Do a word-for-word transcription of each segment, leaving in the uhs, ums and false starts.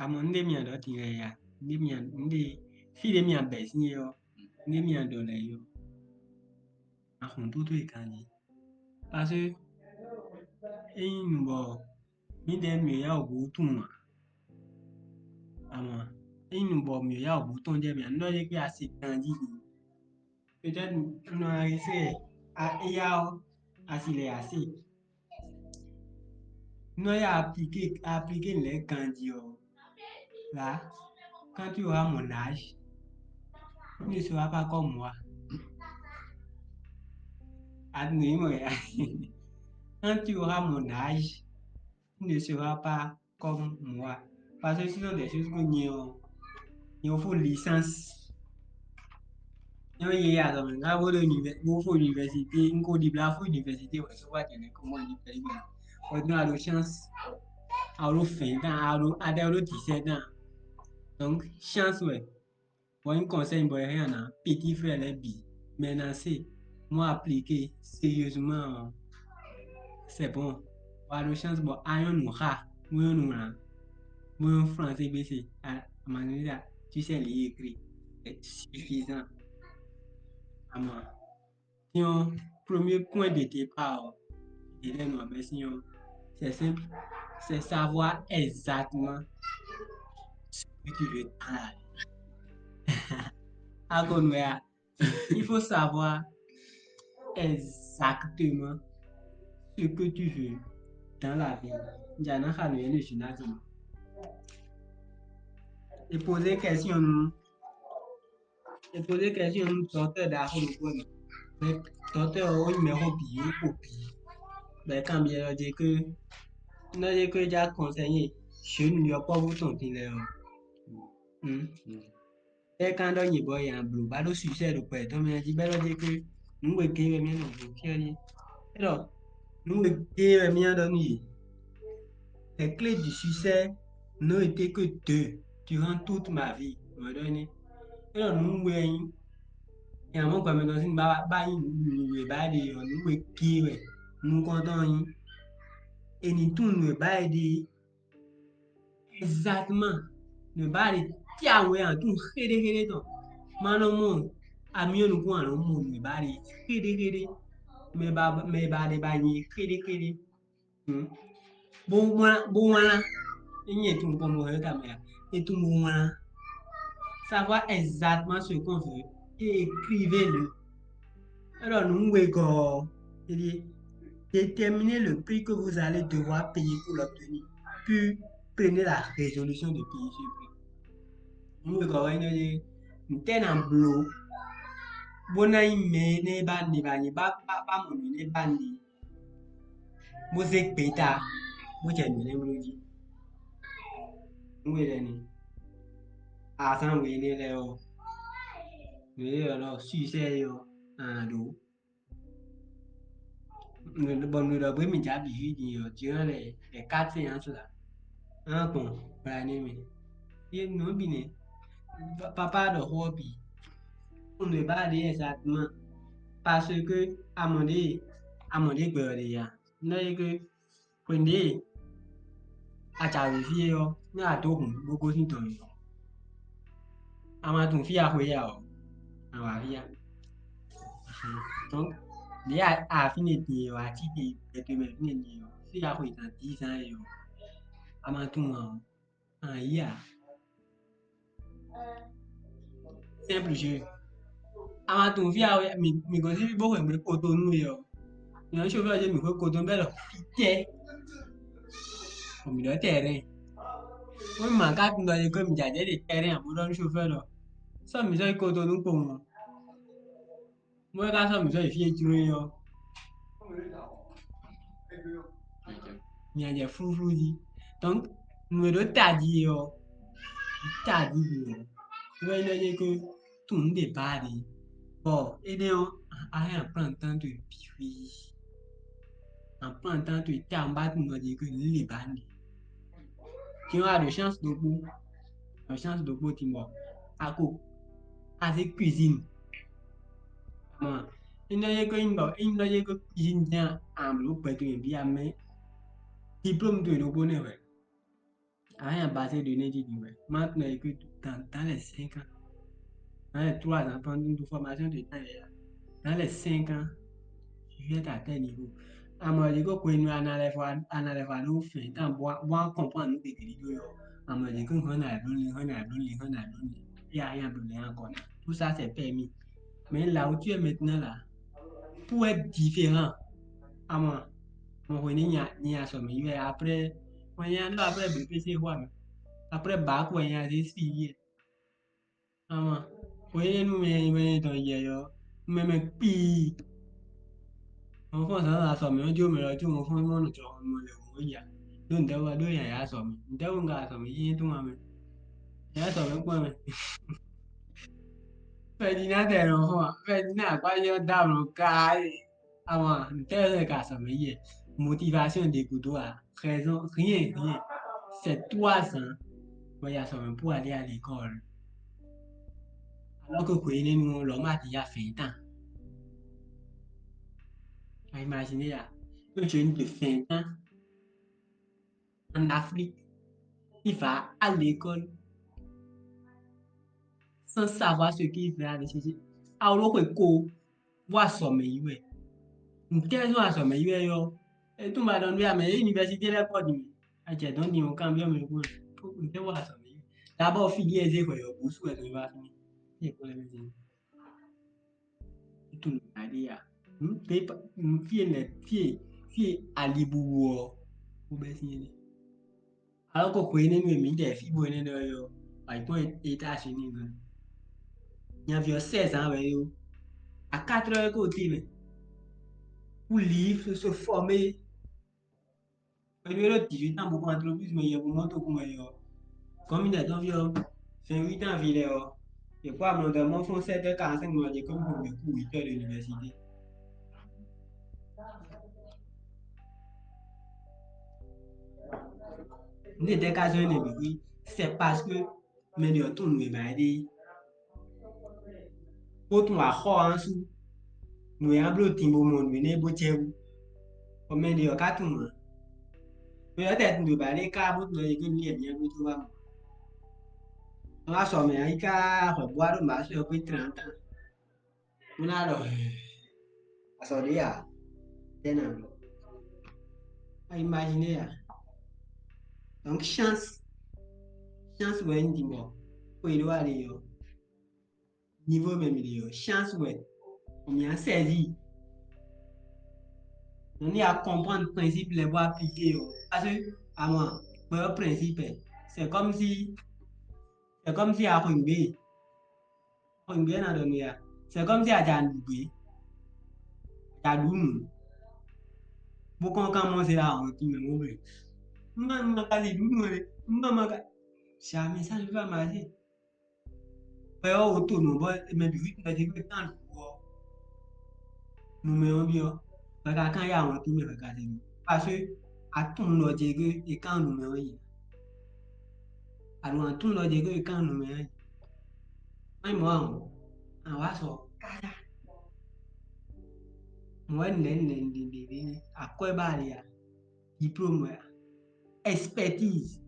Amɔ nǔɖé mì a ɖɔ din lɛ́ɛ ya, nǔɖé mì a nǔɖé fí ɖé mì a bɛ̌ sín é ɔ́, nǔɖé mì a ɖɔ lɛ́ɛ é ɔ́, a xɔn tó tó e ganjí. Parce que ényí nu bɔ mǐdɛɛ mǐ yá wǔ tunwun ǎ, amɔ ényí nu bɔ mǐ yá wǔ tɔn jɛ mǐ a nɔ ɖe kpé asi ganjí din. Peut-être un a essayé à éya ɔ asi lɛ asi. Nɔ ya appliquer appliquer lɛ ganji ɔ. Là, quand tu auras mon âge, tu ne seras pas comme moi. Adnemo ya. Quand tu auras mon âge, tu ne seras pas comme moi. Parce que ce sont des choses que nous, il faut licence. Nyɔn ye ya dɔn nga bo ɖo univers bo fo université, n ko ɖibla fo université wɛ so wa jɛnɛ ko mɔ univers gbe. Ɔdun a ɖo chance, a ɖo fin dan, a ɖo a ɖe a ɖo dix-sept ans. Donc chance wɛ. Bon, un conseil bon rien na petit frère lɛ bi. Mais na se mo appliquer sérieusement, c'est bon. Wa ɖo chance bon a nyɔnu xa, mo nyɔnu lan, mo nyɔnu français B C. A manila, tu sais lire écrit. C'est suffisant. Amɔ, sinon, premier point de départ, ɔ, élève non, mais sinon, c'est simple, c'est savoir exactement ce que tu veux dans la vie. Agonouya, il faut savoir exactement ce que tu veux dans la vie. Jana Khanouya le gymnase. Et poser question, non? E poze kɛ́syɔn nú dɔ̌tɛ́ ɖaxó ɖokpó mɛ. Mɛ dɔ̌tɛ́ ɔ́, ó nyí mɛxó bǐ, ó xo bǐ. Bɔ é kanbyɔ́ ɔ́ ɖi que nɔ ɖi que é já kɔnsɛnyé jeune yɔkpɔ́vú tɔn din lɛ́ɛ ɔ́. É kan ɖɔ nyi bɔ nya blǒ ba ɖó suicide ɖo gbɛ tɔn mɛ jí bɔ é ɖɔ ɖi que nǔ we géé wɛ mɛ nɔ blǒ fí ɔ́ ɖíe. É ɖɔ nǔ we géé wɛ mì nɔ ɖɔ nú yě. Les clés du succès n'ont été que deux durant toute ma vie. Wɛ ɖɔ énɛ́. É ɖɔ nǔ we wɛ nyí. Nya mɔ gbɛmɛ tɔn sín ba ba nyí nǔ e ba ɖe ɔ́, nǔ we géé wɛ. Nukɔntɔn nyí. È nǐ tunwun nǔ e ba è ɖe. Exactement. Nǔ e ba ɖe tí a wɛ a tunwun xéɖéxéɖé tɔn. Ma nɔ mɔ amyɔ nukún a nɔ mɔ nǔ e ba ɖe xéɖéxéɖé. Mɛ ba mɛ ba ɖe ba nyi xéɖéxéɖé. Hmm. Bó wlán bó wlán. Ényí è tunwun kpɔ́n mɔ ɛ ta mɛ a, è tunwun bó wlán. Savoir exactement ce qu'on veut et écrivez-le. Alors, nous, we go, il dit, déterminez le prix que vous allez devoir payer pour l'obtenir, puis prenez la résolution de payer ce prix. Nous, we go, il dit, ntɛ́ na bló bó ná nyí mɛ énɛ́ ba ne ba nyí ba ba ba mɔ nǔ énɛ́ ba ne. Bó zé gbeta bó jɛ nǔ lɛ́ɛ bló jí. Nú we lɛ́ɛ ni, azán we énɛ́ lɛ́ɛ ɔ́, nǔ e ylɔ́ ɖɔ suicide ɔ́, a nǎ ɖó. Bɔ nǔ e ɖɔ gbé mì jǎ bǐ fí din ɔ́, jǐ hɔn lɛ lɛ kátse ǎ sla. Á gbɔn gbla n'i mɛ. Yě nǔ ɔ́ bǐ nɛ́, papa ɖɔ xó ɔ́ bǐ. Nǔ e ba ɖe exactement, parce que a mɔ ɖě a mɔ ɖě gbɛ ɔ́ ɖe ya. Nɔ é ke xwéndé a jǎwe fí é ɔ́, nú a dó hun bó gosín tɔn ɔ́, a ma tunwun fí a xwe ya ɔ́, a wǎ fí ya. Donc, ɖě a fínɛ́ din é ɔ́, a cí te gbɛtɔ́ mɛ fínɛ́ din é ɔ́, fí a xwe tɔn dǐzán é ɔ́, a ma tunwun ǎ ɔ́, a yí ǎ. Simple jeu. A ma tunwun fí a wɛ mi mi gɔn sí bó hwɛ mɛ Cotonou é ɔ́. Mi nɔ chauffeur ɔ́ jɛ mi hwɛ Cotonou bɛ lɔ fitɛ. O mi dɔ terrain. Wọ́n mi ma ká tún dɔ yẹ kó mi jàjẹ́ de terrain àbúrò ní chauffeur lɔ. Sɔ mi sɔ Cotonou kpowun. Mo ka sɔ mi sɔ yi fí e jló é ɔ́. Mi a jɛ flúflú jí. Donc nǔ e ɖó tají é ɔ́, tají ɖu ɔ́, é wɛ nyí ɖɔ é ko tunwun nǔ ɖě ba ɖě. Bɔ énɛ́ ɔ́, a hɛn a plan nǔtán towe bǐ xwí. A plan nǔtán towe tawun bá tunwun ɖɔ é ko nǔ lě ba nǔ. Din ɔ́, a ɖo chance ɖokpó, a ɖo chance ɖokpó din bɔ a ko a zé cuisine. Mɔ é nɔ yɛ ko nyí bɔ é nɔ yɛ ko cuisine din a blǒ gbɛ towe bǐ a mɛ diplôme towe ɖokpó nɛ́ hwɛ. Rien à base de données jí din wɛ. Maintenant, écoute, dans, dans les cinq ans, dans les trois ans, pendant une formation de temps, dans les cinq ans, je vais être à tel niveau. À mon avis, quand on a un enlève, un enlève à nos fins, quand on, on comprend nous des grilles, à mon avis, quand on a donné, on a donné, on a donné, il n'y a rien à donner encore. Tout ça, c'est permis. Mais là où tu es maintenant là, pour être différent, à moi, mon revenu, il y a, il y a son meilleur. Après, on y a là, après, B P C, quoi. Après, bac, on y a des filles. À moi, on y a nous, mais, mais, dans y a, mais, mais, puis, on pense à la somme, on dit, mais là, tu, on pense, on, on, on y a. Donc, d'avoir deux, il y a la somme. D'avoir, on a la somme, il y a tout, mais, il y a la somme, quoi, mais. Ferdinand est l'enfant. Ferdinand a pas eu d'âme, car, avant, tel est le cas, ça me y est. Motivation des couteaux, raison, rien, rien. C'est trois ans. Moi, il y a ça pour aller à l'école. Alors que, vous voyez, nous, l'homme a déjà vingt ans. Imaginez là, un jeune de vingt ans en Afrique, il va à l'école sans savoir ce qu'il veut aller chercher. Alors que quoi, voir sommeil, ouais. Une thèse à sommeil, ouais, yo. Et tout m'a donné à mes universités, les codes. À j'ai donné au cambio, mais bon, pour une thèse à sommeil. D'abord, filière, c'est quoi, yo, pour souhaiter, va finir. C'est quoi, les médecins? Tout le monde a dit, ah. Hmm, fie le, fie, fie à l'ibou, ou bien signé. Alors que hwenɛ́nu e mǐ ɖɛ fí bó énɛ́ ɖɔ é ɔ́, wǎ yi kpɔ́n États-Unis gɔ́n. Nyaví ɔ́ sɛ́ zǎn wɛ é ó. À quatre heures ko tíin mɛ. Kú lǐ se fɔmé. Hwenu e ɖo dix-huit ans bó kɔn entreprise mɛ yɛhwe mɔ̌ tó kún wɛ é ɔ́, gɔ̌mǐdɛ́ tɔn ví ɔ́, vingt-huit ans ví lɛ́ɛ ɔ́, yě kpɔ́ amlɔ ɖɔ mɔ́ fún sept heures quarante-cinq minutes ɔ́, yě kɔn bó gbě kú huit heures de l'université. Nú è tɛ́ ka zɔ́n énɛ́ bǐ xwí? C'est parce que mɛ ɖě ɔ́ tunwun nǔ e ba é ɖe é. Bó tunwun axɔ́ ɔ́ sú. Nǔ e ná bló din bó mɔ nǔ énɛ́ bó jɛ wú. Bɔ mɛ ɖě ɔ́ ka tunwun ǎ. Mɛ ɔ́ tɛ tunwun ɖě ba é ɖe ká bó tunwun ɔ́ yě gbe nú yɛ bǐ nyɛ gúdo wá mɔ. Nɔ wá sɔ mɛ ɔ́ yi ká hwɛ bó wá ɖo mǎ sɔ ɔ́ gbé trǎntan. Bó ná ɖɔ azɔ̌ ɖé ǎ, tɛ́ ná ɖɔ. A imaginé ǎ. Donc chance, chance wɛ un ɖi bɔ xwe ɖó ali ɔ́, niveau mɛ mi ɖe ɔ́, chance wɛ, on mì a saisi. Nɔ ní a comprendre principe lɛ́ɛ bó appliqué ɔ́, parce que à moi, gbɛ ɔ́ principe, c'est comme si, c'est comme si a xweyǐgbe. Xweyǐgbe ná ɖɔ nú ya. C'est comme si a ja nǔ gbé. A ja ɖu nǔ. Bó kɔn kan mɔ se la hɔn tún mɛ mɔ ble. Un ma un ma ka si ɖu nǔ ɛ. Un ma ma ka. Jamais ça ne va marcher. Pɛ ɔ́ wo to nǔ bɔ mɛ bǐ wí tún mɛ ɖé gbé kan nǔ ɔ́. Numɛ ɔ́ byɔ́, hwɛ ka kan yá ahwan tɔn mɛ hwɛ ka zé mi. Parce que a tunwun ɖɔ jɛ gbe è kan numɛ ɔ́ yi. A ɖo a tunwun ɖɔ jɛ gbe è kan numɛ ɔ́ yi. Má nyí mɔ̌ ǎ o, a wǎ sɔ káká. Mɔ̌ wɛ nɛ̌ nɛ̌ nɛ̌ nɛ̌ nɛ̌ akwɛ́ ba ali a, diplôme wɛ a, expertise.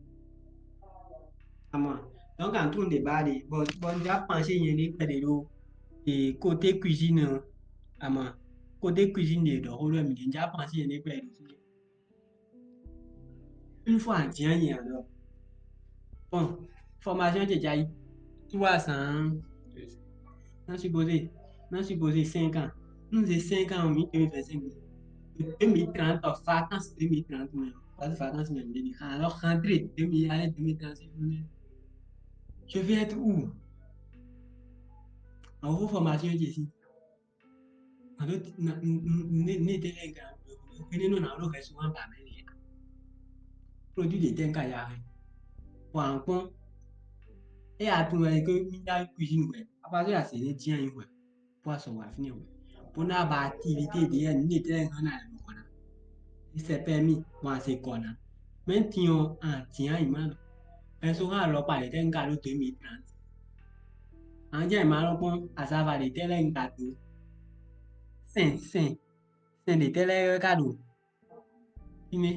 Ama, donc a tunwun ɖě ba ɖe, bɔ bɔ un já pensé nyɛ ɖé kpɛɖé ɖó côté cuisine ɔ́. Ama, côté cuisine ɖě ɖɔ xó ɖɔ mǐ ɖe, un já pensé nyɛ ɖé kpɛɖé ɖó fínɛ́. Une fois a jǐ anyì ǎ ɖɔ. Bon, formation ce já yi trois ans. Non supposé, non supposé cinq ans. Nous c'est cinq ans, mi deux mille vingt-cinq. Deux mille trente, vacances deux mille trente même. Pas vacances même, deux mille. Alors rentrée deux mille, allez, deux mille trente, je vais être où? En gros, formation ici. Alo ne ne ne tɛ lɛ ga ne ne nɔ na lo hɛ souvent ba mɛ le. Produit de tɛ ka ya hɛ. Bon, en kpɔ́n. E a tunwun wɛ ke mi ná cuisine wɛ. Apa so ya se ne tiɲɛ yi wɛ. Poisson wɛ, fini wɛ. Bó ná ba activité de yɛ ne tɛ lɛ hɛn na le kɔ na. Il s'est permis, bon, c'est kɔ na. Maintenant, en tiɲɛ yi ma. Ɛ so hã alɔkpa ɖe tɛ un ka ɖo deux mille trente. An jɛ ma lɔ kpɔn azava ɖe tɛ lɛ un ka do. Sɛn sɛn sɛn ɖe tɛ lɛ ka ɖo. Fine.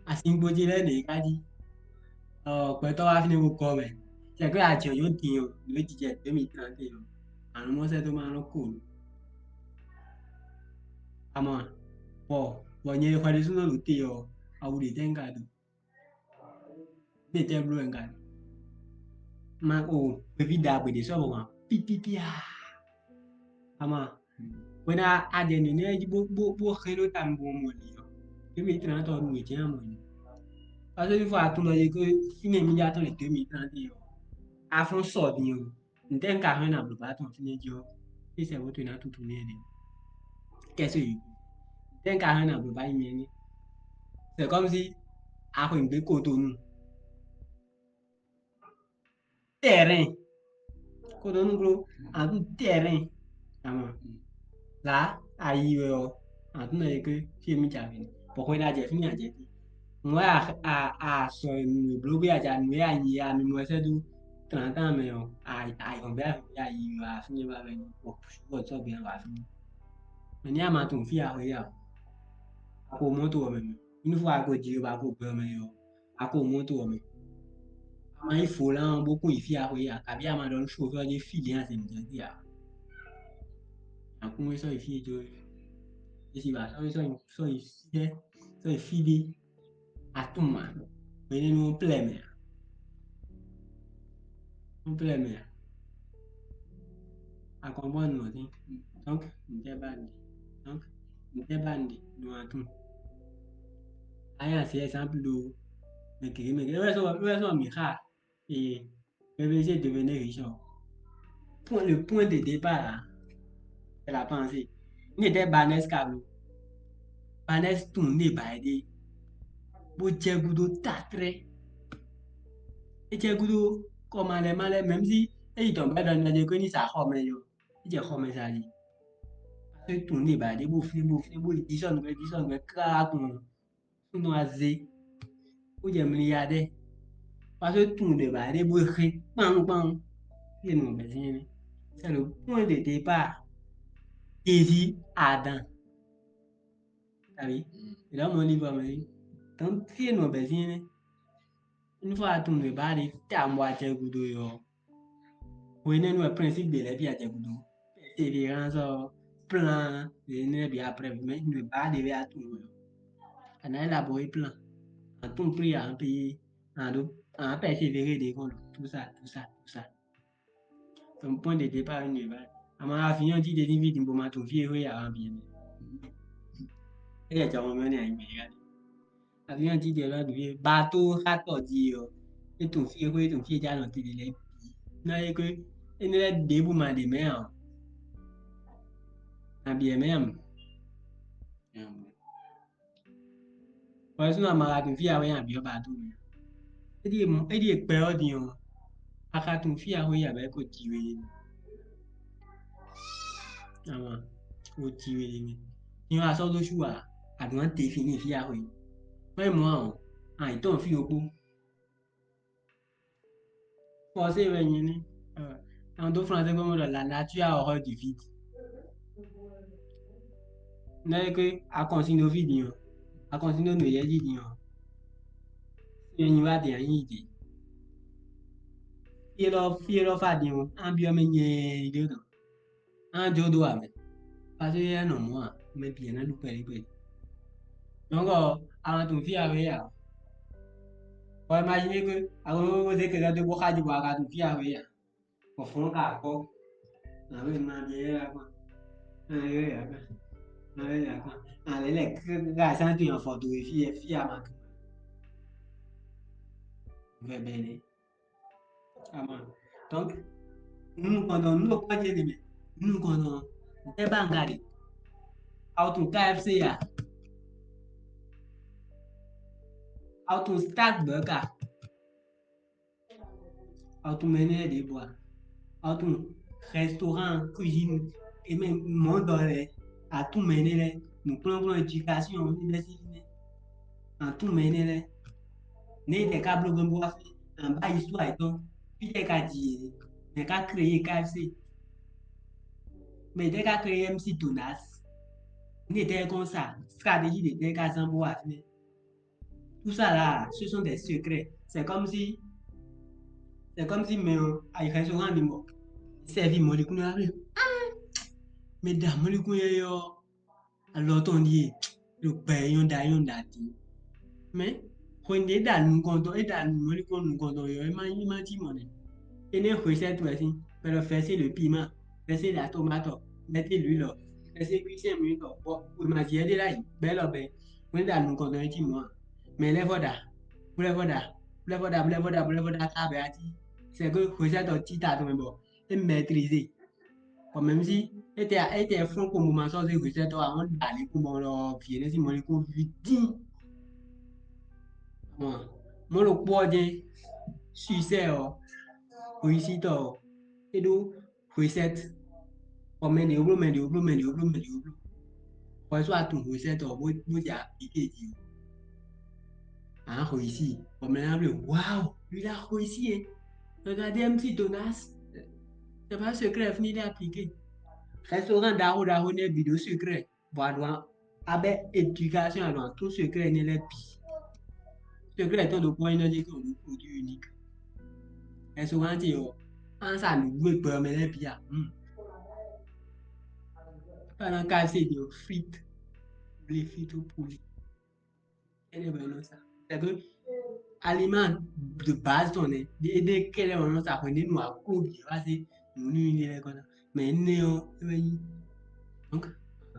Asingbo jí lɛ ɖe ka jí. Ɔ, gbɛtɔ́ wá fínɛ́ bó gɔ́ mɛ. Sɛgbɛ́ ajɔ̌ nyɔ́ din ɔ́, nǔ e jijɛ deux mille trente ɔ́, ànúmɔsɛ́ tó ma nɔ ko nǔ. Àmọ́, bɔ, bɔ nyɛ xɔ ɖésúnɔ ɖo te ɔ́, awu ɖě tɛ́ un ka ɖu? Ɖě tɛ́ bló wɛ un ka ɖu? Ma o, hweví ɖagbe ɖě sɔ́ bɔ hwan pípípí a. Àmọ́, hwena a ɖɛ nǔ nɛ́ jí bó bó bó xɛn ɖó ta mi bó mɔ nǐ ɔ́, fí mi tlán tɔn nú wějɛ́n mɔ nǐ. Pásɔ́ fífɔ atunɔ yě ko fínɛ́ mi já tɔn lě dó mi tlán dé ɔ́, a fɔ́n sɔ din ɔ́, ntɛ́ un ka hɛn ná blǒ ba tɔn fínɛ́ jí ɔ́, é sɛ bó to ná tutu nɛ́ ɖě. Kɛsó yě ntɛ́ un ka hɛn ná blǒ ba yi mɛ ní. C'est comme si a xweyǐgbe Kotonu. Terrain. Kotonu glo, a ɖu terrain. Ama. Là a yi wɛ ɔ́, a ɖu nɔ yi ke fí e mì jɛ avǐ. Bɔ xwe ɖa jɛ fí mi a jɛ tí. Nǔ wɛ a a a sɔ nǔ e bló gbé a ja nǔ e a nyi a mi mɔ sɛ́ dó tlǎntán mɛ ɔ́, a a yɔn bɛ a yi wɛ a fí nyɛ ba wɛ bɔ bɔ sɔ́ gbé a wɛ a fí nyɛ. Mɛ ní a ma tunwun fí a xwe ya o. A ko mɔto ɔ́ mɛ mɛ. Inú fɔ a ko ji ba ko gbɛ ɔ́ mɛ ɔ́. A ko mɔto ɔ́ mɛ. A ma nyí volan ɔ́ bó kún yi fí a xwe ya, kabí a ma ɖɔ nú chauffeur ɔ́ ɖi fí lě a zě mǐtɔn jí a. A kún wé sɔ́ yi fí e jó é. E si ba sɔ́ yi sɔ́ yi sɔ́ yi sɛ́ sɔ́ yi fí ɖé. A tunwun a? Mɛ énɛ́ nú plɛ mɛ a? Nú plɛ mɛ a? A kɔn bɔ nɔ dín. Donc, ntɛ́ ba nɖe. Donc, ntɛ́ ba nɖe nɔ a tunwun. A yɛ a se exemple ɖo mɛ gěgé mɛ gěgé. Wɛ sɔ wɛ sɔ mi xa. Et P V C devenait riche. Point, le point de départ là, c'est la pensée. Ní ɖɛ Banès ka bló. Banès tunwun ní ba yi ɖe. Bó jɛ gúdo tatrɛ. É jɛ gúdo kɔ ma lɛ ma lɛ, même si é yi dɔn bɛ dɔn nya jɛ ko ní sa xɔ mɛ yɔ. É jɛ xɔ mɛ sa yi. Parce que tunwun ní ba yi ɖe bó flé bó flé bó yi disɔn gbɛ disɔn gbɛ kára kun. Súnnu azé, ó jɛ mliyaɖɛ. Parce que tunwun ɖe ba ɖe bó xe kpán kpán. Fí e nɔ bɛ́ sín é nɛ́. C'est le point de départ. Jésus, Adam. Tabi, ìlà mɔ ní bɔ mɛ. Donc fí e nɔ bɛ́ sín é nɛ́. Une fois a tunwun ɖe ba ɖe ta mɔ a jɛ gúdo yɔ. Hwenɛ́nu wɛ principe ɖě lɛ́ɛ bǐ a jɛ gǔdo. Persévérance ɔ́, plan, ɖě énɛ́ lɛ́ɛ bǐ après, mais nǔ e ba ɖě wɛ a tunwun ɔ́. A nǎ élaborer plan. À tout prix, à un pays, à un, à un persévérer ɖě kɔn tout ça, tout ça, tout ça. Donc point de départ nú e ba. A ma wá fi nyɔ́ jí ɖe ní ví dǐn bó ma tunwun fí e xwé yǎ wá bǐ é mɛ. É yɛ jɛ ọmọ mɛ ní ayǐ mɛ yá. Avion jíjẹ lɔ ɖu fí, bato xa tɔ jí ɔ, é tun fí é xwé, é tun fí é já nɔ tili lɛ. Na é xwé, énɛ́ lɛ́ɛ ɖěbǔ ma ɖe mɛ ǎ. Nabí ɛ mɛ ǎ. Bɔ é súnnu ama xa tun fí a wɛ nyi avion bato mɛ. É ɖíe mɔ, é ɖíe kpɛ ɔ́ din ɔ́, a xa tun fí a xwé yǎ bɔ é ko jí we. Ama, o jí we mɛ. Nyɔ asɔ ɖó sú a, a ɖǒ ná te fí ní fí a xwé. Mɛ mɔ ɔ́, a yi tɔn fí ɖokpó. Forcé wɛ nyi ní. An dó français gbɔn ɖɔ la nature a horreur du vide. Nɛ ke a kɔnsin ɖo fí din ɔ́, a kɔnsin ɖo nǔyɛ́ jí din ɔ́, fí e nyi wá din a nyí yi din. Fí élɔ́ fí élɔ́ fá din ɔ́, an byɔ́ mɛ nyɛɛ ɖé kan. An jó ɖó amɛ. Parce que é nɔ mɔ̌ ǎ, mɛ bǐ ná ɖu kpɛɖé kpɛɖé. Donc, a nɔ tunwun fí a wɛ ǎ. Bɔ imagine que a ko zé kɛkɛ dó bó xá jí bɔ a ka tunwun fí a wɛ ǎ. Bɔ fɔ́n ka kpɔ́. Nǎ wɛ ma ɖe yɛ ya kpán. Nǎ wɛ ya kpán. Nǎ wɛ ya kpán. A lě lɛ ká sán tun afɔ do e fí yɛ fí a ma tunwun. Vɛ bɛ nɛ. Ama. Donc, nunu kɔntɔn, nunu kɔntɔn jɛ ne mɛ. Nunu kɔntɔn. Ntɛ ba nga de. Aw tun K F C ya. Aw tun Starbucks ka. Aw tun mɛ ne de bɔ. Aw tun restaurant, cuisine, et même monde dans les. A tun mɛ ne lɛ. Nous prenons éducation, université. An tún mɛ énɛ́ lɛ́ɛ. Nɛ̌ tɛ ká bló gbɛ́ bó wá fí? An ba histoire yětɔn. Fítɛ́ ka ji yě? Nɛ̌ ká créé K F C? Mɛ tɛ ká créé M C Donas? Nɛ̌ tɛ kɔn sa? Stratégie de tɛ ká zán bó wá fínɛ́? Tout ça là, ce sont des secrets. C'est comme si, c'est comme si, mais euh, à restaurant, il m'a servi mon légume là. Mais dans mon légume, il y a alors ton dieu, le père, il y a, il y a dit. Mais, quand il est dans le monde, et dans le monde, il y a, il y a dit, mon et ne recette aussi, mais le faire, c'est le piment, faire, c'est la tomate, mettre l'huile, faire, c'est cuire cinq minutes. Bon, vous imaginez là, belle, ben, on est dans le monde, il dit, moi, mais les voda, les voda, les voda, les voda, les voda, ça, ben, c'est que recette, tu t'as ton bon, et maîtriser. Bon, même si, et t'es, et t'es franc comme ma sorte de recette, on va aller comme on l'a, puis, si mon, les convitis. Bon, moi, le poids de succès, oh, réussite, oh, et donc, recette. Ɔmɛ ɖě wló, mɛ ɖě wló, mɛ ɖě wló, mɛ ɖě wló. Xɔ só atunwun hwesɛ́tɔ́ bó bó jɛ aplikedi o. À réussi. Ɔmɛ ná blé, waouh, lui il a réussi, hein. Regardez un petit Jonas. C'est pas secret, fini d'appliquer. Restaurant d'Aro d'Aro n'est vidéo secret. Bon, à droit, avec éducation, à droit, tout secret n'est les pis. Secret est un point de produit unique. Restaurant, c'est un ça nous veut, mais les pis, ah, hmm. Pendant qu'à c'est de frites, les frites au poulet. Elle est vraiment ça. C'est que aliment de base, on est, et dès qu'elle est vraiment ça, on est nous à couvrir, c'est nous, nous, nous, nous, nous, mais non, oui. Donc,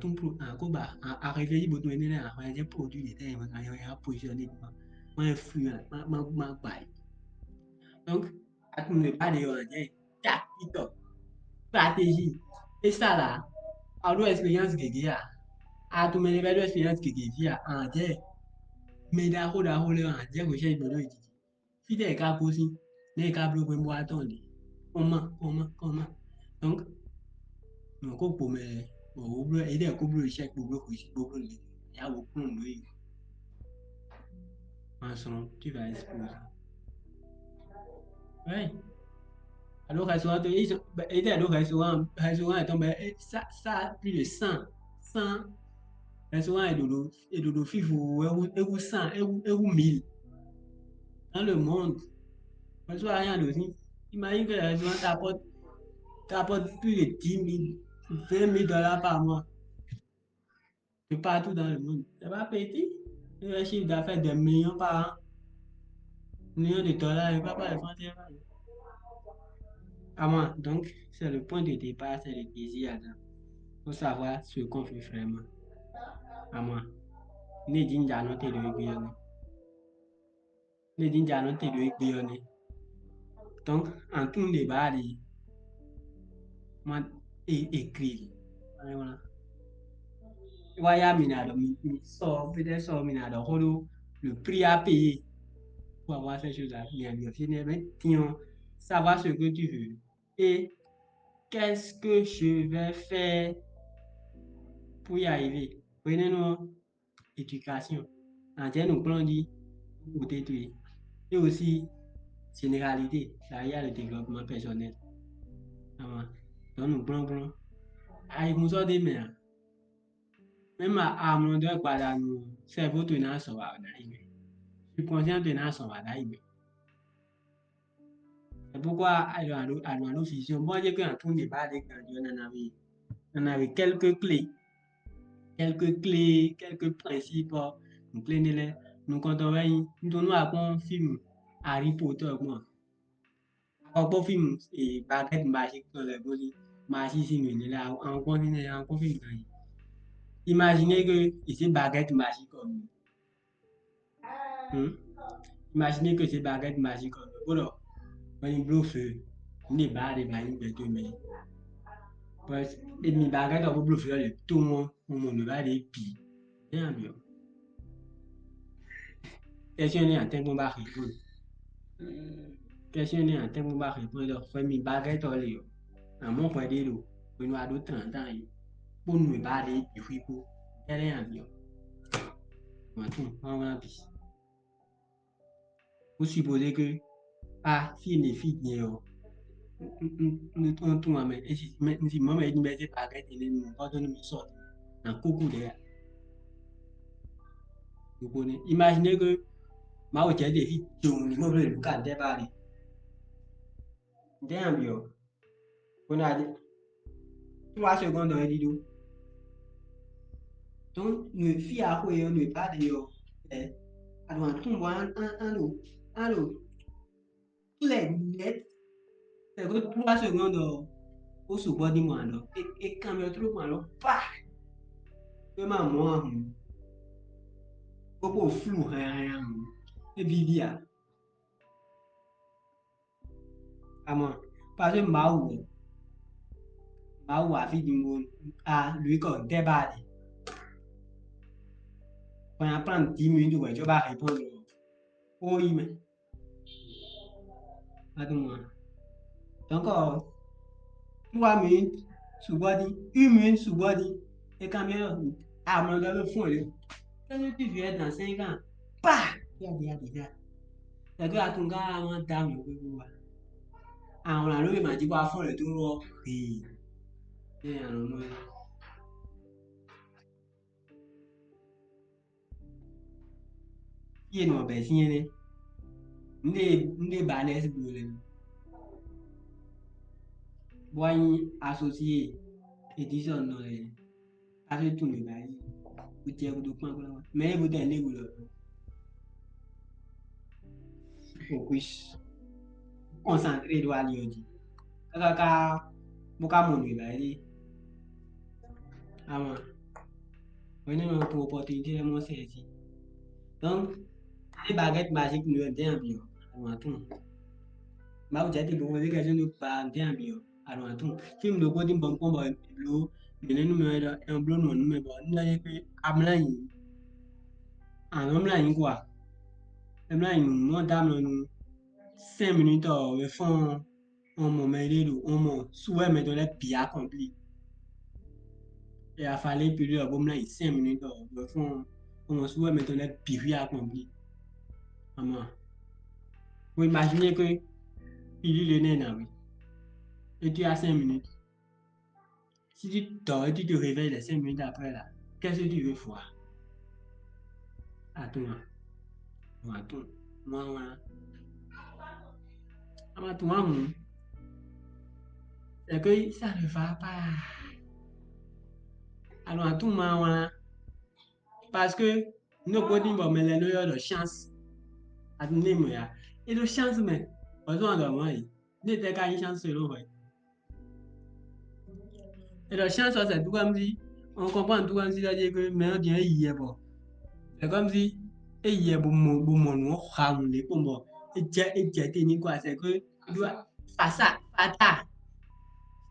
tout pour un combat, à réfléchir, pour nous, on est produit, les termes, on est positionné, on est fluent, on est bail. Donc, à tout le monde, pas de, on est tactique, stratégie. Et ça là, à l'expérience que j'ai, à tout le monde, l'expérience que j'ai, à dire, mais d'accord, d'accord, on dire, que j'ai besoin de fí ɖé e ka gosín, nɛ̌ e ka bló hwemɛ bó wá tɔn ɖe? Kɔnma, kɔnma, kɔnma. Donc, nɔ ko kpo mɛ, bɔ wǒ bló, é ɖɛ ko bló iṣẹ́ kpo bló xwesí kpo bló lě, ya wǒ kplɔ́n nǔ e. Maçon, tu vas exploser. Ouais. Alors, restaurant, ils sont, ben, ils étaient au restaurant, restaurant, attends, ben, eh, ça, ça a plus de cent, cent restaurants et dodo, et dodo, fifou, et ou, et ou cent, et ou, et ou mille. Dans le monde, restaurant, rien de aussi. Imagine que le restaurant t'apporte, t'apporte plus de dix mille, vingt mille dollars par mois. De partout dans le monde. C'est pas petit. Il y a un chiffre d'affaires de millions par an. Millions de dollars, il va pas les vendre. À moi, donc, c'est le point de départ, c'est le désir, Adam. Faut savoir ce qu'on veut vraiment. À moi. Ne dis pas non, t'es le gouvernement. Ne dis pas non, t'es le gouvernement. Donc, en tout débat, ma écrit. Voilà. Waya minado, mi sort, peut-être sort minado, le prix à payer pour avoir ces choses-là. Mais bien, finalement, savoir ce que tu veux et qu'est-ce que je vais faire pour y arriver. Prenez-nous éducation. En termes de plan, dit, côté tout. Et aussi, généralité, ça y a le développement personnel. Donc, nous prenons, prenons. Avec nous, ça, des mains. Même à, à un moment donné, quoi, là, nous, cerveau, tu n'as son, là, il est. Subconscient, tu n'as son, là, il est. C'est pourquoi, alors, alors, alors, vision. Bon, je dis qu'en tout débat, les grands, on en avait, on avait quelques clés. Quelques clés, quelques principes, donc, les, nous, quand on va, nous, nous, à un film Harry Potter, moi. Akɔkpɔ́ fíìmù, e, baguette magique tɔn lɛ́ɛ bó ní mají sín nǔ énɛ́ lɛ́ɛ, ankɔ́ ní nɛ́ ankɔ́ fíìmù kan yi. Imaginez que c'est baguette magique ɔ́ nú. Hmm? Imaginez que c'est baguette magique ɔ́ nú. Bó ɖɔ wɛ ní bló fě, ní ɖe bǎ ɖe bǎ nyí gbɛtɔ́ mɛ. Bɔ emi baguette ɔ́ bó bló fě ɔ́ lě tó mɔ́, mo mɔ nǔ bá ɖe bǐ. Éyá mi ɔ́. Question énɛ́ atɛ́nkpɔ́n ba répondre. Question énɛ́ atɛ́nkpɔ́n ba répondre ɖɔ xwɛ mi baguette ɔ́ le ɔ́. Àmọ́ xwɛ ɖé ɖo hwenu a ɖó trente ans yi kpó nu e ba ɖe bǐ xwí kpó. Kɛ́ɖɛ́ nyi avǐ ɔ́. Wǎn tún wá wlán bǐ. Vous supposez que ah fí e mǐ fí din ɔ́, un tunwun ame, un si mɔ mɛ e ɖi mɛ e zé baguette énɛ́ nú mì, kɔ́ dó nú mì sɔ nǎ kúkú ɖě a? Vous comprenez? Imaginez que Mawu jɛ ɖe fí jǒnú ní mɔ bló lǔ ka ntɛ́ ba ɖe. Ntɛ́ nyi byɔ̌? Bó ná ɖe trois secondes ɔ́ é ɖíɖó. Donc nǔ e fí a xwe ɔ́, nǔ e ba ɖe ɔ́, ɛ a ɖo atún bɔ an an an ɖo an ɖo klɛ nɛt. Tɛgbɛ trois secondes ɔ́, ó sukpɔ́ dín mɔ alɔ. É é kanbyɔ́ tló mɔ alɔ pa. É ma mɔ ahun. Kókó flú hɛn hɛn ahun. É víví a? Amɔ, parce que Mawu ɔ́, Mawu afí din bo a lui kɔ ntɛ́ ba ɖe. Quand il y a prendre dix minutes wɛ, tu vas répondre. Ó yi mɛ. Pas de moi. Donc, euh, trois minutes, sukpɔ́ dín, une minute, sukpɔ́ dín. Et quand même, à mon avis, fún ɛ. Quand tu viens dans cinq ans, pa! Il y a déjà, déjà. C'est que à ton gars, on t'a mis au pouvoir. Àwọn àlọ́ yìí mà jí bá fún ẹ̀ tó rọ hìí. Ní àlọ́ mọ́ ẹ. Yé nɔ bɛ̌ sín énɛ́. Un ɖe un ɖe ba lɛ́ɛ sí gbló lɛ́ɛ. Bó wá nyí asosié Edison nɔ lɛ́ɛ. Afin tunwun mɛ ba yi. Kutɛ kudo kpan kura wa. Mɛ e bu tɛ ne bu lɔ. Focus. Concentré ɖo ali ɔ́ jí. Kákáká bó ká mɔ nǔ e ba yi. Ama. Wɛn nɔ ko opportunité lɛ mɔ sɛ jí. Donc, ní baguette magique nú ɛ dɛn abi ɔ. Ama tún. Mawu jɛ ti bo wɛn bi kɛ sínú ba dɛn abi ɔ. Alɔ atún. Fí un ɖokpó dín bɔ un kpɔ́n bɔ è bló mǐ nɛ́ nú mɛ wɛ ɖɔ è nɔ bló nǔ ɔ́ nú mɛ bɔ un ná yí pé amlá nyi. Anɔ mlá nyi kɔ a? È mlá nyi nǔ mɔ dó amlɔ nú cinq minutes ɔ́ wɛ fɔ́n ɔ́, un mɔ mɛ ɖé ɖo un mɔ sú wɛ mɛ tɔn lɛ́ɛ bǐ akɔnplí. È afalé pilí ɔ́ bó mlá nyi cinq minutes ɔ́ wɛ fɔ́n un mɔ sú wɛ mɛ tɔn lɛ́ɛ bǐ hwí akɔnplí. Amɔ, faut imaginer que pilule nɛ́ ná wɛ. Et tu as cinq minutes. Si tu dors et tu te réveilles les cinq minutes après là, qu'est-ce que tu veux voir? Attends. Attends. Moi, moi. Ama tún wá hùn. C'est que ça ne va pas. Alors, à tout moment, là, parce que nous, quand on va me le chance, à tout moment, il y a chance, mais, heureusement, dans moi, il y a des cas, une chance, c'est vrai. Et la chance, c'est tout comme si, on comprend tout comme si, c'est-à-dire que maintenant, il y a hier, bon. C'est comme si, et hier, bon, mon, bon, mon, on ramène, bon, bon. Et j'ai, et j'ai tenu quoi, c'est que, tu vois, pas ça, pas ça.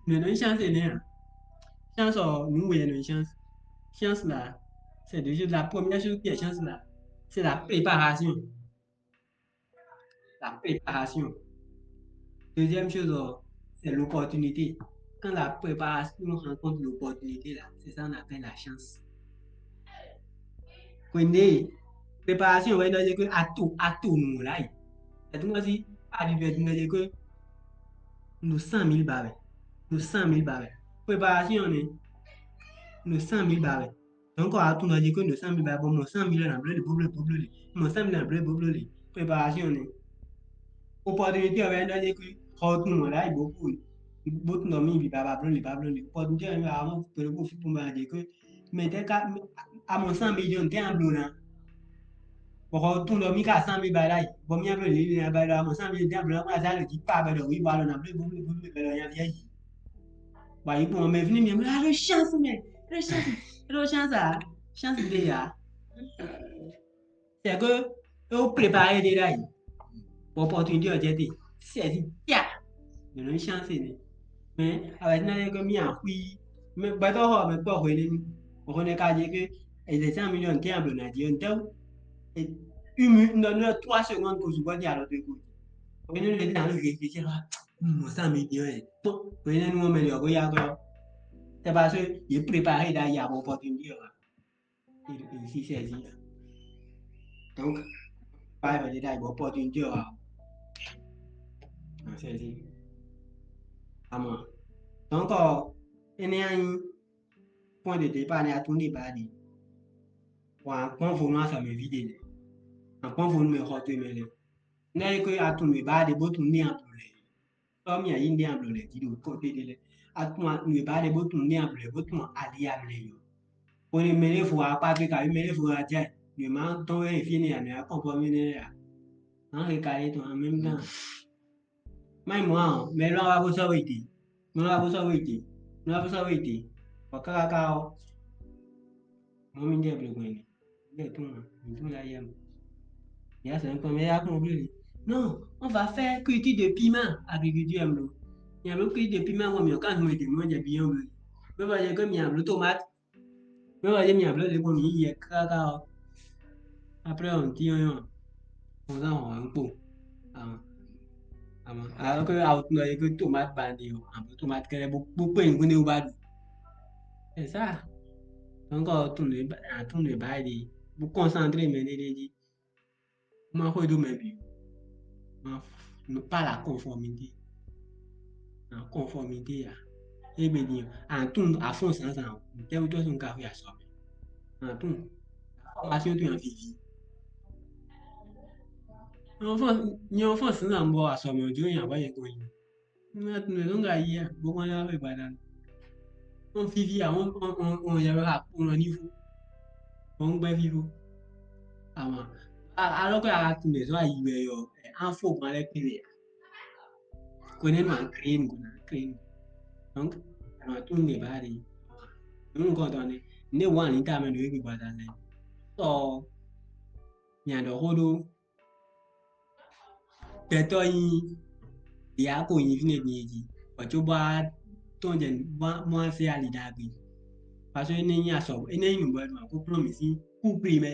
Mais non, une chance, c'est rien. Chance, oh, nous, oui, une chance. Chance, là, c'est déjà la première chose qui est chance, là. C'est la préparation. La préparation. Deuxième chose, euh, c'est l'opportunité. Quand la préparation rencontre l'opportunité, là, c'est ça qu'on appelle la chance. Kwenye, préparation, ouais, c'est que à tout, à tout, nous, là. C'est tout, si, à du, c'est que nous cent mille barres. Nous cent mille barres. Préparation, on est, nous cent mille barres. Donc, on a tout dit que nous cent mille barres, bon, nous cent mille, on a bleu, bleu, bleu, bleu, nous cent mille, on a bleu, bleu, bleu. Préparation, on est. Opportunité, on va dire que, on a tout, on a, il y a beaucoup. Beaucoup de monde, il va pas bleu, il va bleu. Opportunité, on va avoir, pour le coup, pour moi, dire que, mais t'es qu'à, à mon cent millions, t'es en bleu, là. Bɔkɔ tún ɖɔ mí ka sán mi ba ɖ'ayǐ, bɔ mía bló lǐlí nya ba ɖɔ amɔ sán mi dɛn bló ná zá lě jí pa bɛ ɖɔ wǐ bɔ alɔ ná bló bó bló bó bló bɛ ɖɔ nya vía yi. Bɔ ayǐ gbɔn mɛ fínɛ́ mia bló alo chance mɛ, alo chance, alo chance a, chance de ya. C'est que é wó préparé ɖé ɖ'ayǐ, bɔ opportunité ɔ́ jɛ te, sɛ́ jí bia, mɛ nɔ chance nɛ. Mais avec n'a que mi axwi, mais gbɛtɔ xɔ mɛ kpɔ hwenɛnu. Hwenɛ ka je que les cent millions tɛ ablo na je ntɛw. Et une minute, non, non, trois secondes ko zugbo di alors de ko. Hwenɛnu le dan le réfléchir là. Mo cent millions. Bon, hwenɛnu mo mɛ le ko ya ko. C'est parce que il est préparé là, il y a opportunité. Il, il s'y saisit. Donc, pas venir là, il va opportunité. Saisit. Amɔ. Donc, euh, énɛ́ ɔ́ nyí point de départ nɛ́ a tunwun ɖi ba ɖi. Wǎ kpɔ́n vo nú azɔ̌mɛví ɖé nɛ́. Akpɔ́n vo nú mɛ xɔ towe mɛ lɛ́ɛ. Nɛ́ é ko a tunwun nǔ e ba ɖe bó tunwun ní a blǒ lɛ́ɛ. Tɔ́ mì ayǐ ní a blǒ lɛ́ɛ jí ɖo kɔ́té ɖé lɛ́ɛ. A tunwun nǔ e ba ɖe bó tunwun ní a blǒ lɛ́ɛ bó tunwun ali a blǒ lɛ́ɛ jí. Xwéne mɛ ɖěvo wá kpá gbé kabi mɛ ɖěvo wá jɛ nǔ e ma tɔ́n wɛ fí énɛ́ ǎ, nǔ e wá kpɔ́n fɔ mɛ énɛ́ ǎ. Má xe ka ɖé tɔn ǎ, mɛ́ mɛ ná. Má nyí mɔ̌ ǎ ɔ́, mɛ élɔ́ wá bó sɔ́ we ɖě. Mɛ élɔ́ wá bó sɔ́ we ɖě. Mɛ élɔ́ wá bó sɔ́ we ɖě. Bɔ káká ɔ́, mɔ̌ mi jɛ blegbɔn ene. Jɛ tún ǎ, mi tún la yɛ mɛ. Yɛ sɛ kpɔn mɛ ya kpɔn blé. Non, on va faire culture de piment, agriculture mɛ. Nya lo culture de piment, mɔ mi ɔ kan mɛ de mɔ jɛ biyan blé. Bɛ ba jɛ ko mi a bló tomate. Bɛ ba jɛ mi a bló de ko mi yɛ káká ɔ́. Après on ti on on on on kpo. Ama ama. Alors que auto no yɛ ko tomate bandi o. Ama tomate kɛlɛ bo bo pe ngun ne o ba du. C'est ça. Donc on tourne ba on tourne ba di. Bo concentré mɛ ne de di. Má xwedó mɛ bǐ. Má ne pas la conformité. La conformité ya. Égbe din, à tout à fond sans en. Tɛ́ wútu wɛ sɔ́ un ka xwe asɔ mɛ. À tout. Formation tó yan vivi. Nyɛ ɔ́ fɔ nyɛ ɔ́ fɔ sínú ambɔ asɔ mɛ ɔ́ jó nyi abɔ yɛ kɔn nyi. Nú ɛ tunwun ɖɔ nɔ́ yi a bó kɔn lɛ́ wá xwe gbadanu. Ɔn vivi a ɔn ɔn ɔn ɔn yɛ wɛ xa kpo nɔ ní fó. Ɔn gbɛ vivo. Ama alɔ kɔ a tunwun ɖɔ ayi wɛ yɔ an fo gbɔn lɛ kpé lɛ. Ko ne nɔ an kré nu ko na kré nu. Donc a nɔ tunwun ɖe ba ɖe. Nunu kɔntɔn ne ne wa ni ta mɛ ɖo égbé gbadanu lɛ. Sɔ nya ɖɔ xó ɖó gbɛtɔ́ nyí ɖě a ko nyi fínɛ́ din é jí, bɔ cóbɔ a tɔn jɛ mɔ a se ali ɖagbe. Parce que é nɛ́ nyí asɔ é nɛ́ nyí nǔgbɛ́ ɖo akó kplɔ́n mì sín kúkplí mɛ,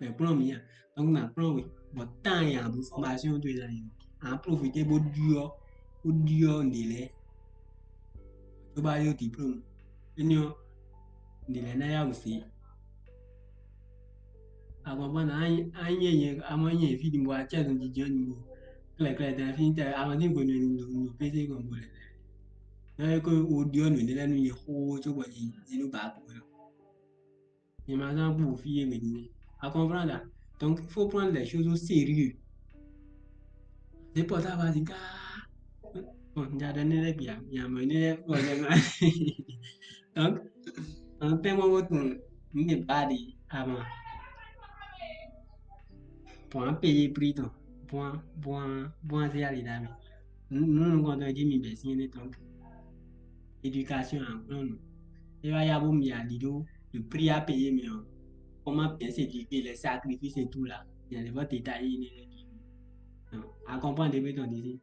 mɛ kplɔ́n mì a, donc na kplɔ́n we, bɔ tán e a ɖo formation tó e ná yi a profité bó ɖyɔ́ bó ɖyɔ́ nǔɖé lɛ́ɛ. Cóbɔ a yɔ diplôme énɛ́ ɔ́ nǔɖé lɛ́ɛ ná yá wǔ se. Agbɔngbɔn na anyɛ nyɛ amɔ nyɛ fí ɖi bɔ acɛ zɔn jijɛ ni bo klɛklɛ tɛ fí tɛ amɔ ní gbe nɔ nɔ nɔ pété gbɔn bo lɛ. Nɔ é ko wo ɖyɔ́ nǔ ɖé lɛ́ɛ nú nyɛ xóxó cóbɔ nyɛ nyɛ nú ba ko lɔ. Nyɛ ma zán bu fí é mɛ ní. A comprendre là? Donc il faut prendre les choses au sérieux. N'importe quoi, c'est gars. Bon, il y a donné les biens, il y a mené les problèmes. Donc, en fait, moi, votre monde n'est pas dit avant. Pour un pays pris, donc, pour un, pour un, pour un, c'est aller dans. Nous, nous, nous, quand on dit, mais ben, si on est donc, éducation en plein, nous. Et là, il y a bon, il y a l'idée, le prix à payer, mais on, comment bien s'éduquer, les sacrifices et tout là. Il y a des votes détaillés, il y a des, non, à comprendre, des béton d'ici.